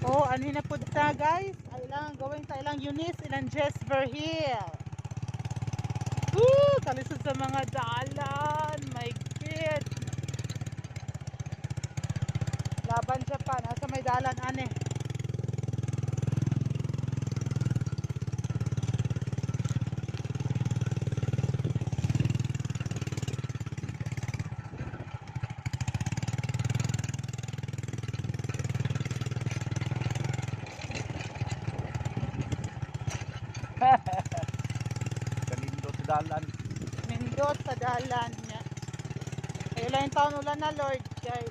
Oh, ano na pud ta, guys? Ay lang going sa ilang Eunice, ilang Jess Verheel. Woo! Kalisod sa mga dalan. My God. Laban Japan. Asa may dalan, ane? Kanindot sa dalan. Nindot sa dalan niya. Kayo lang yung taon ulan na, Lord. Kay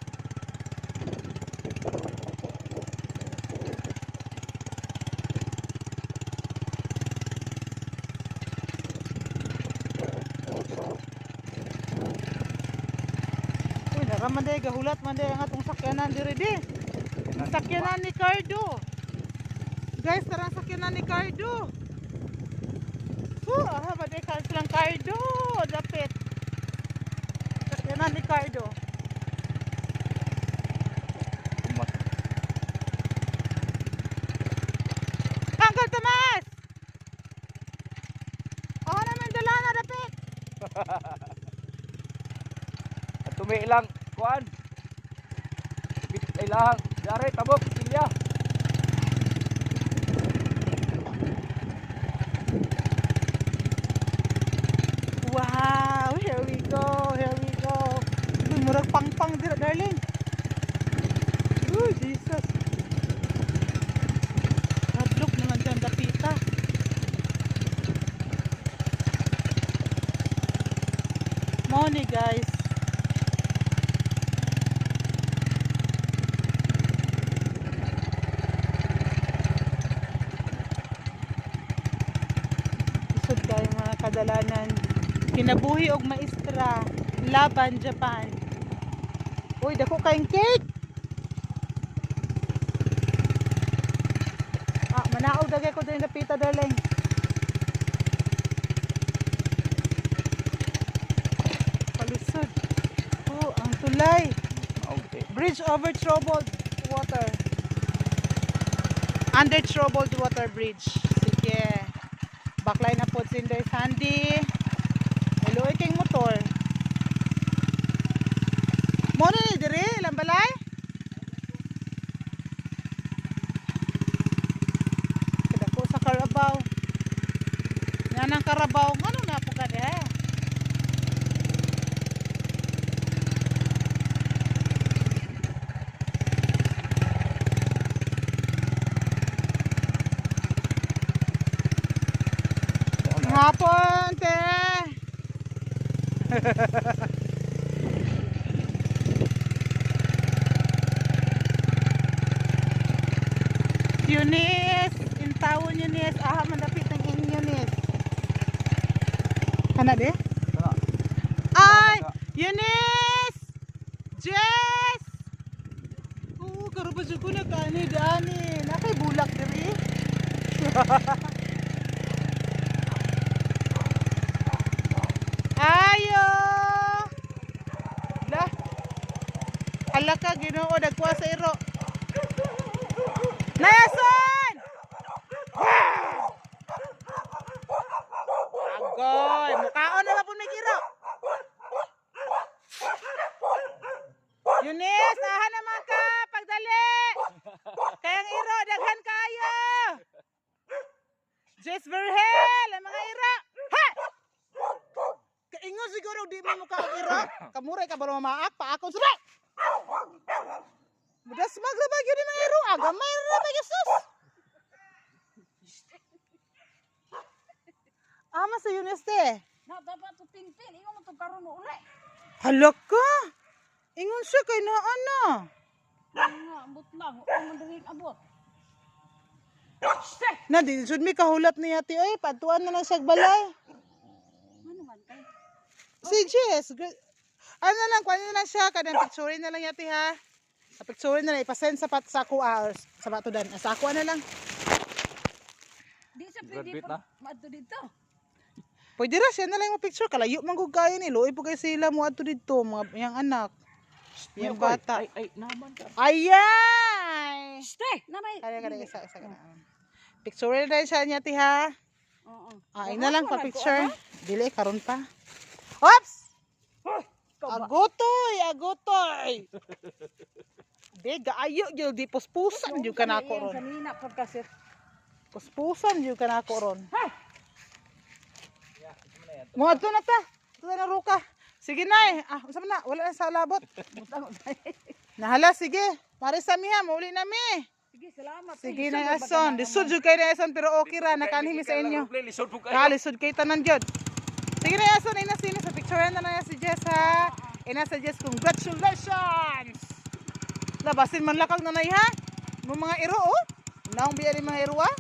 uy, naraman day, gahulat man day ang atong sakyanan diri di. Ang sakyanan ni Cardo. Guys, tara ang sakyanan ni Cardo. Aha, ba day silang Cardo. Dapit. Sakyanan ni Cardo. Umat. Uncle Tomas! Oh, naman dala na dapit. At tumi ilang kuan. Bit ay lang. Dare tabok silya. Wow, here we go, here we go. Uy, murag pangpang dira, darling. Uy, Jesus. Hadlok naman dyan, dapita. Money, guys. Isod kayo mga kadalanan. Kinabuhi og maestra laban Japan. Uy, dako kayong cake. Ah, manaog dagay ko din napita, darling. Kalisod. Oh, ang tulay. Okay. Bridge over troubled water. Under troubled water bridge. Sige. Baklay na po Cinder Sandy. Hello, king motor. Mo na ni dire, lambalay? Kadako sa Carabao. Yan ang Carabao. Ngano na po ka diha? Hapon, te. Eunice, intawon Eunice. Ah, mandapit ang in Eunice. Kana de? Kana. Ay, Eunice! Jess! Oo, karon jud ko nagkaani dani. Nakay bulak diri. Ayo! La. Hala ka, Ginoo, nagkuha sa iro. Nayason! Agoy, mukaon na ba po may iro? Eunice, aha naman ka, pagdali! Kayang iro, daghan kayo! Jess Verhel, ang mga iro! Ha! Kaingon siguro di mo mukha og iro. Kamuray ka ba mamaak? Paakon sura! Mudas magra ba gyud mga iro? Agamay ra ba Jesus? Ama sa Eunice te. Na dapat to pinpin, ingon mo to karon mo uli. Hala ka! Ingon siya kay naa na. Nga ambot lang, o man diri abot. Na di jud mi kahulat niya ti oy, patuan na lang siya balay. Ano man kay? Si Jess, ano lang, kuha na lang siya, kanang picture na lang yati ha. Sa picture na lang, ipasend sa pat sa ako ah, or sa batudan. Ah, sa ako na lang. Di sa pwede Graduate pa na? maadto dito. Pwede ra siya na lang mo picture, kalayo man gud kayo ni, luoy po kay sila mo adto didto, mga iyang anak. Iyang bata. Ay, ay, naman ka. Ayay! Ste, na may. Kaya kada isa isa kana. Picture na siya niya ti ha. Oo. Ah, ina lang pa picture. Dili karon pa. Ops! Agotoy, agotoy. Di gaayo gyud di puspusan gyud ka nako ron. Kanina pagkasir. Puspusan gyud ka nako ron. Ha! Mo adto na ta. Adto na ruka. Sige na eh. Ah, unsa man na? Wala na sa labot. Nahala sige. Mari sa miha, mauli na mi. Sige, salamat. Sige na ason. Lisod jud kay na ason pero okay ra nakanhi mi sa inyo. Lisod po kayo. Kalisod kay tanan jud. Sige na ason ina sino sa picture na na si Jess ha. Ina sa Jess, congratulations. Labasin man lakag nanay ha. Mo mga iro oh. Naong biya ni mga iro ah.